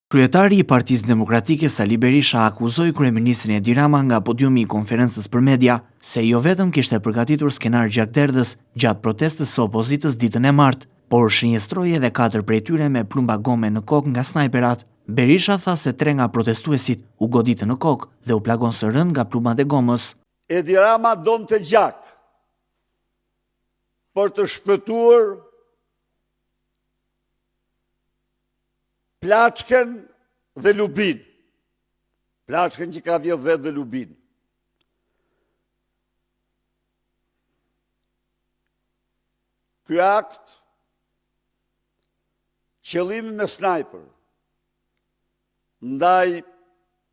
Kryetari i Partisë Demokratike Sali Berisha akuzoi kryeministrin Edi Rama nga podiumi i konferencës për media se jo vetëm kishte përgatitur skenar gjakderdhës gjatë protestës së opozitës ditën e martë, por shënjestroi edhe katër prej tyre me plumba gome në kokë nga snajperat. Berisha tha se tre nga protestuesit u goditën në kokë dhe u plagosën rëndë nga plumbat e gomës. Edi Rama donte gjak për të shpëtuar Plaçkën dhe Lubin. Plaçkën që ka vjedhë vetë dhe Lubin. Ky akt, qëllimi me snajper, ndaj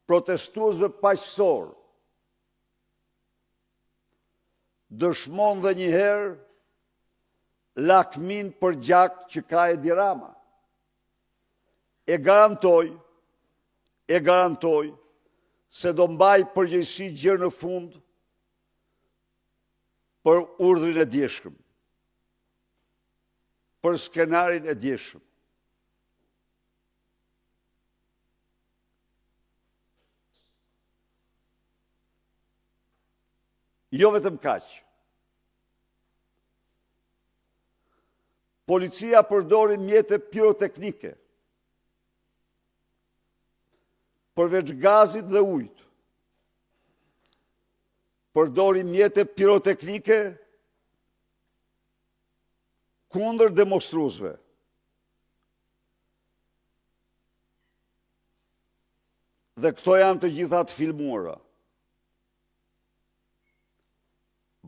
protestuesve paqësorë, dëshmon dhe një herë lakminë për gjak që ka Edi Rama. E garantoj, e garantoj se do mbajë përgjegjësi gjer në fund për urdhrin e djeshëm, për skenarin e djeshëm. Jo vetëm kaq. Policia përdori mjete piroteknike, përveç gazit dhe ujit, përdori mjete piroteknike kundër demonstruesve. Dhe këto janë të gjitha të filmuara.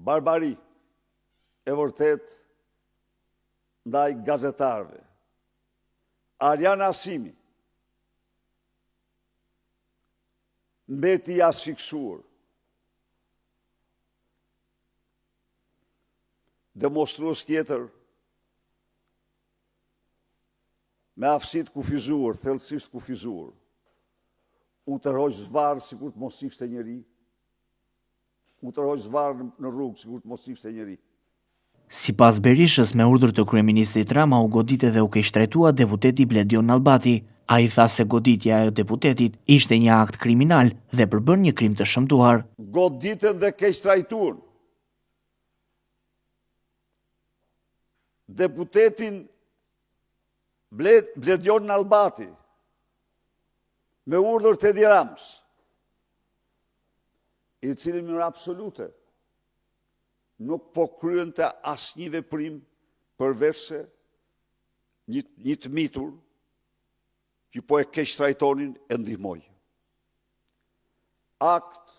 Barbari e vërtetë ndaj gazetarëve. Arjan Asimi mbeti i asfiksuar. Demonstrues tjetër me aftësi të kufizuar, thellësisht të kufizuar, u tërhoq zvarrë sikur të mos ishte njeri, u tërhoq zvarrë në rrugë sikur të mos ishte njeri. Sipas Berishës, me urdhër të kryeministrit Rama u godit dhe u keqtrajtua deputeti Bledion Nallbati. Ai tha se goditja e deputetit ishte një akt kriminal dhe përbën një krim të shëmtuar. Goditën dhe keqtrajtuan deputetin Bledion Nallbati me urdhër të Edi Ramës, i cili në mënyrë absolute nuk po kryente asnjë veprim përveçse një, një të mitur që po e keqtrajtonin e ndihmoi. Akt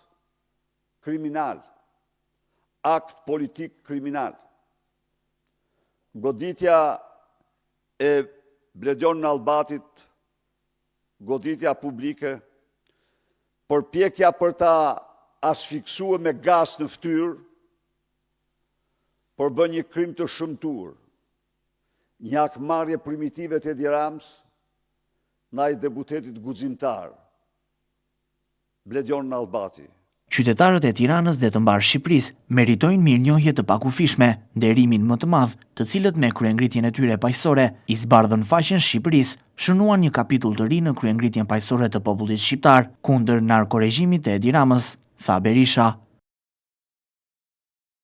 kriminal, akt politik kriminal. Goditja e Bledion Nallbatit, goditja publike, përpjekja për ta asfiksuar me gaz në fytyrë, përbën një krim të shëmtuar, një hakmarrje primitive të Edi Ramës ndaj deputetit guximtar. Bledion Nallbati. Qytetarët e Tiranës dhe të mbarë Shqipërisë meritojnë mirënjohje të pakufishme, nderimin më të madh, të cilët me kryengritjen e tyre paqësore i zbardhën faqen Shqipërisë, shënuan një kapitull të ri në kryengritjen paqësore të popullit shqiptar kundër narkoregjimit të Edi Ramës, tha Berisha.